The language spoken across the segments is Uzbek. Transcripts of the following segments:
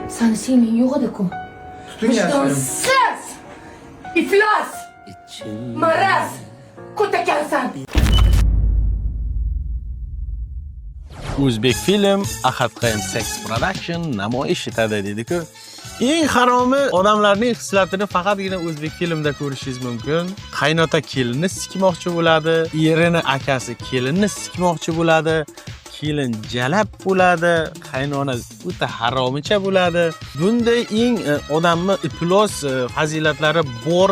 Sani singling yo'q edi-ku. Tutingan. Vijdonsiz! Iflos! Maraz! Ko't ekansan! O'zbek film Ahad Qaym Sex Production namoyish etadi deydi-ku. Eng haromi, odamlarning xislatini faqatgina o'zbek filmda ko'rishingiz mumkin. Qaynota kelinni sikmoqchi bo'ladi, erini akasi kelinni sikmoqchi bo'ladi, kelin jalab bo'ladi, qaynona o'ta haromicha bo'ladi. Bunday eng odamni iflos fazilatlari bor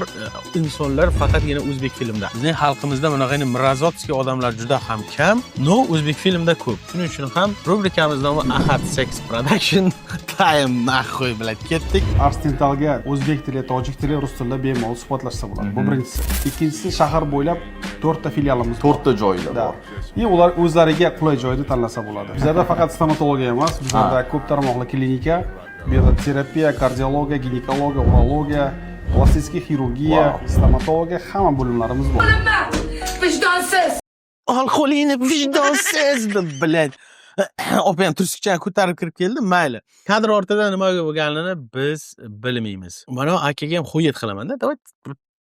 insonlar faqatgina o'zbek filmda. Bizning xalqimizda bunaqa мразотский odamlar juda ham kam, но o'zbek filmda ko'p. Shuning uchun ham rubrikamiz nomi Ahad Sex Production Time, нахуй, блядь, ketdik. Ars Dentalga o'zbek tili, tojik tili, rus tilida bemalol suhbatlashsa bo'ladi. Bu birinchisi. Ikkinchisi, shahar bo'ylab to'rtta filialimiz bor. To'rtta joyda Да. bor. И ular o'zlariga qulay joyni tanlasa bo'ladi. Bizlarda faqat stomatologiya emas, bizlarda ko'p tarmoqli klinika, bu yerda terapiya, kardiologiya, ginekologiya, urologiya, plastik xirurgiya, stomatologiya, hamma bo'limlarimiz bor. Vijdonsiz! Ol qo'lingni, vijdonsiz deb, блядь. Opam tursiqchani ko'tarib kirib keldi, mayli. Kadr ortida nima bo'lganini biz bilmaymiz. Mana akaga ham хует qilaman-da. Давай,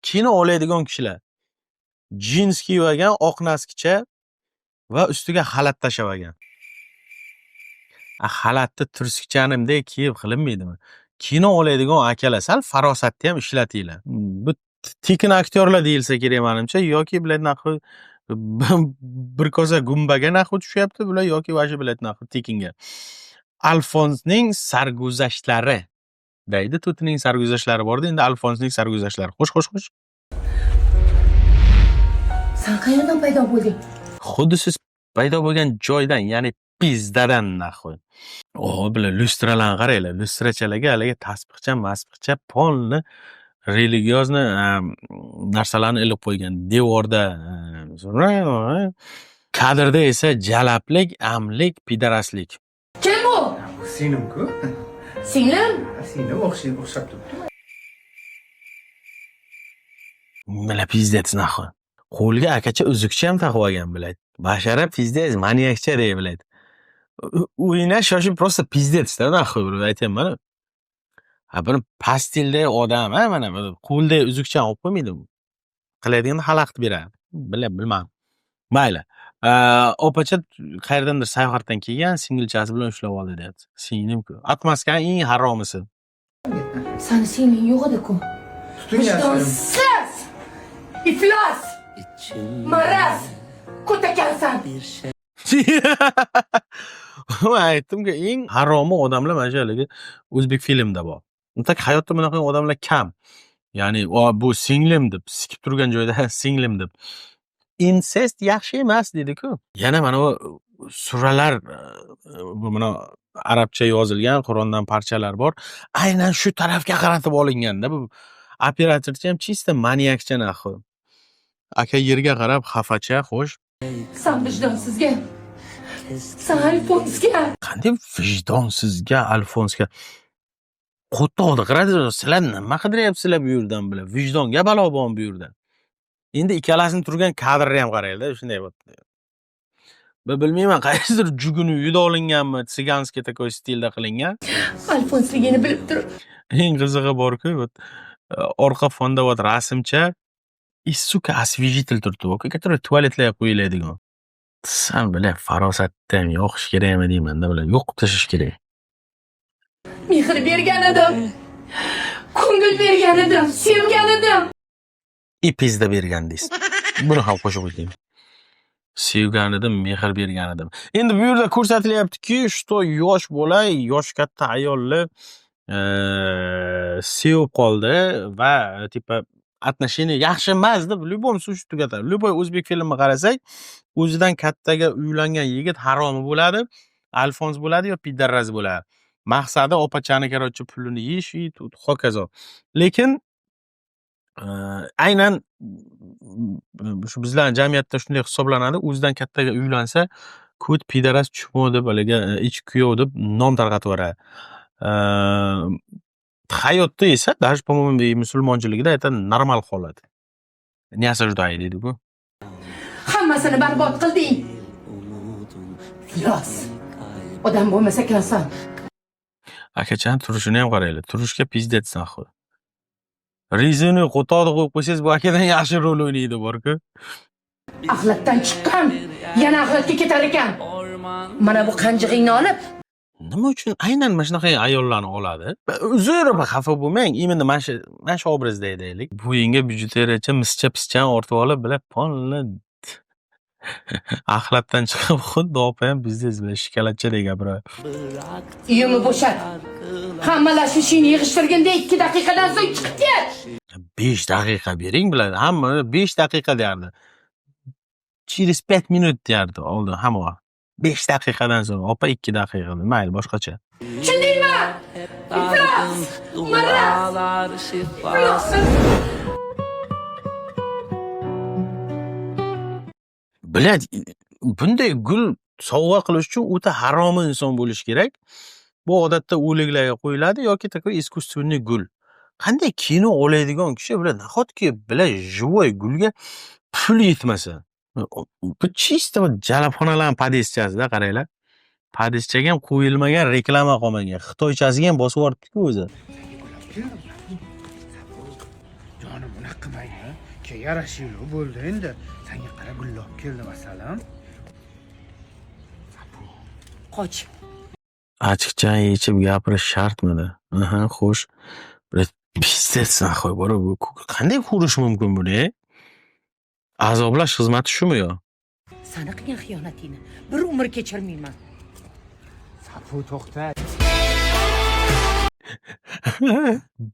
kino oladigan kishilar. Jins kiyib olgan, oq носки cha va ustiga xalat tashlab olgan. A xalatni tursiqchani bunday kiyib qilinmaydimi? Kino oladigan akalar, sal farosatni ham ishlatinglar. Bu tekin aktyorlar deyilsa kerak manimcha, yoki, блядь, нахуй, bir kosa gumbaga нахуй tushyapti bular yoki вообще, блядь, нахуй, tekinga. Alfonsning sarguzashtlari deydi. To'tining sarguzashtlari bordi, endi Alfonsning sarguzashtlari. Xo'sh, xo'sh, xo'sh. San qayerdan paydo bo'lding? Xuddi siz paydo bo'lgan joydan, ya'ni пизда dan, нахуй. Oh, bular lyustralarni qaranglar. Lyustrachalarga haligi tasbihcha, masbihcha, полный религиозный narsalarni ilib qo'ygan. Devorda, kadrda esa jalablik, amlik, pidaraslik. Kim bu? Singlim-ku. Singlim? Singlim o'xshaydi, o'xshab turibdi. Бля, пиздец, нахуй. Qo'lga akacha uzukcha ham taqib olgan, блядь. Bashara пиздец, manyakcha dey, блядь. O'ynash yoshi просто пиздец da, нахуй, aytyapman. Ha, buni pastildagi odam, ha, mana bu qo'ldagi uzukchani olib qo'ymaydimi? Qiladigan xalaqit beradi. Bila bilmadim. Mayli. Opacha qayerdandir sayohatdan kelgan, singilchasi bilan ushlab oldi deyapti. Singlim-ku. Отмазка ning eng haromisi. Sani singling yo'q edi-ku. Tutingan. Vijdonsiz! Iflos! Maraz! Ko't ekansan! Man aytdimku, eng haromi odamlar mana shu haligi o'zbek filmida bor. Так hayotda bunaqa odamlar kam. Ya'ni "O, bu singlim" deb sikib turgan joyda singlim deb. Insest yaxshi emas deydi-ku. Yana mana bu suralar, bu mana arabcha yozilgan Qur'ondan parchalar bor. Aynan shu tarafga qaratib olinganda bu operatorchi ham чисто manyakcha, нахуй. Aka yerga qarab xafacha, xo'sh. San vijdonsizga! San Alfonsga! Qanday vijdonsizga, Alfonsga? Qo'toqni qaradi, sizlar nima qidiryapsizlar bu yerdan bular? Vijdonga balo bormi bu yerda? Endi ikkalasini turgan kadrni ham qaranglar, shunday Bu bilmayman, qaysidir juguni uyida olinganmi, цыганский такой stilda qilingan. Alfonsligini bilib turib. Eng qizig'i borku, вот orqa fonda вот rasmcha и, сука, освежитель turibdi, который tualetlarga qo'yiladigan. San, бля, farosatni ham yoqish kerakmi deymanda, bular yo'q qilib tashlash kerak. Mehr bergan edim. Ko'ngil bergan edim, sevgan edim. И пизда bergan deysiz. Buni ham qo'shib o'taymi? Sevgan edim, mehr bergan edim. Endi bu yerda ko'rsatilyaptiki, что yosh bola yosh katta ayolni sevib qoldi va типа отношения yaxshi emas deb в любом случае tugatadi. Любой o'zbek filmini qarasak, o'zidan kattaga uylangan yigit haromi bo'ladi, alfons bo'ladi yo пидарас bo'ladi. Maqsadi opachani, короче, pulini yeyish и hokazo. Lekin aynan shu bizlarni jamiyatda shunday hisoblanadi. O'zidan kattaga uylansa, ko't, пидарас, чмо deb, haligi ichki kuyov deb nom tarqatib yuboradi. Hayotda esa даже, по-моему, musulmonchiligida это normal holat. Не осуждаю deydi-ku. Hammasini barbod qilding. Iflos. Odam bo'lmas ekansan. Akachani turishini ham qaranglar. Turishga пиздец, нахуй. Резина qo'toqni qo'yib qo'ysangiz, bu akadan yaxshi rol o'ynaydi bor-ku. Axlatdan chiqqan, yana axlatga ketar ekan. Mana bu qanjig'ingni olib, Nima uchun aynan mana shunaqa ayollarni oladi? Uzr, xafa bo'lmang. Именно mana shu obrazda aytaylik. Bo'yinga bijuteriyacha mischa pischani ortib olib, бля, полный axlatdan chiqib, xuddi opa ham пиздец bilan shikolatchadek gapiradi. Uyimni bo'shat. Hamma lashishingni yig'ishtirganda 2 daqiqadan so'ng chiqib ket. 5 daqiqa bering, biladi. Hamma 5 daqiqa derdi. Через 5 minut derdi oldin hamma. 5 daqiqadan so'ng opa 2 daqiqa. Mayli, boshqacha. Tushundingmi? Iflos! Maraz! Iflos! Блядь, bunday gul sovg'a qilish uchun o'ta haromi inson bo'lish kerak. Bu odatda o'liklarga qo'yiladi yoki такой искусственный gul. Qanday kino oladigan kishi, бля, nahotki, бля, живой gulga pul yetmasa? Bu чисто jalabxonalarning подъезд chasida, qaranglar. Подъезд chaga ham qo'yilmagan reklama qolmagan. Xitoychasiga ham bosib yuboribdi-ku o'zi. Keldim. Jonim, unaqa qilmagin. Keyin yarashaylik, bo'ldi endi. Senga qara, gullar olib keldim, asalim. Qoch. Ochiqcha yechib gapirish shartmidi? Aha, xo'sh. Блядь, пиздец, нахуй, bora, bu qanday ko'rish mumkin buni? Azoblash xizmati shumi yo? Sani qilgan xiyonatingni bir umr kechirmayman. Safu, to'xta.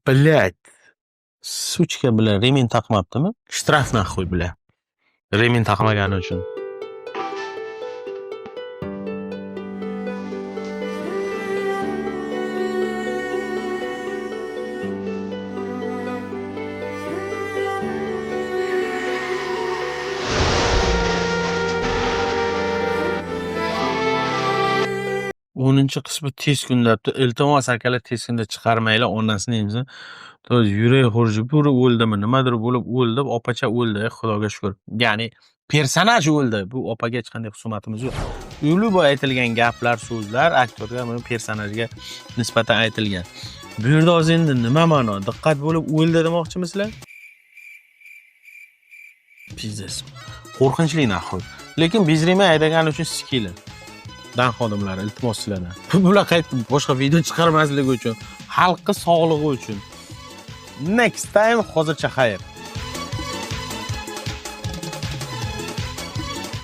Блядь. Сучка bilan ремень taqmabdimi? Штраф, нахуй, бля. Ремень taqmagani uchun. 10-qismi tez kunda debdi. Iltimos, akalar, tez kunda chiqarmanglar, onasini emsin. To yurak xuruji bo'lib o'ldimi, nimadir bo'lib o'ldi, opacha o'ldi, Xudoga shukur. Ya'ni personaj o'ldi. Bu opaga hech qanday husumatimiz yo'q. Любой aytilgan gaplar, so'zlar aktyorga, buni personajga nisbatan aytilgan. Bu yerda hozir endi nima ma'no? Diqqat bo'lib o'ldi demoqchimisizlar? Пиздец. Qo'rqinchli, нахуй. Lekin bezrima haydagani uchun sikili. Dan xodimlari, iltimos sizlardan. Bular qaytib boshqa video chiqarmasligi uchun, xalqqa sog'lig'i uchun. Next time, hozircha xayr.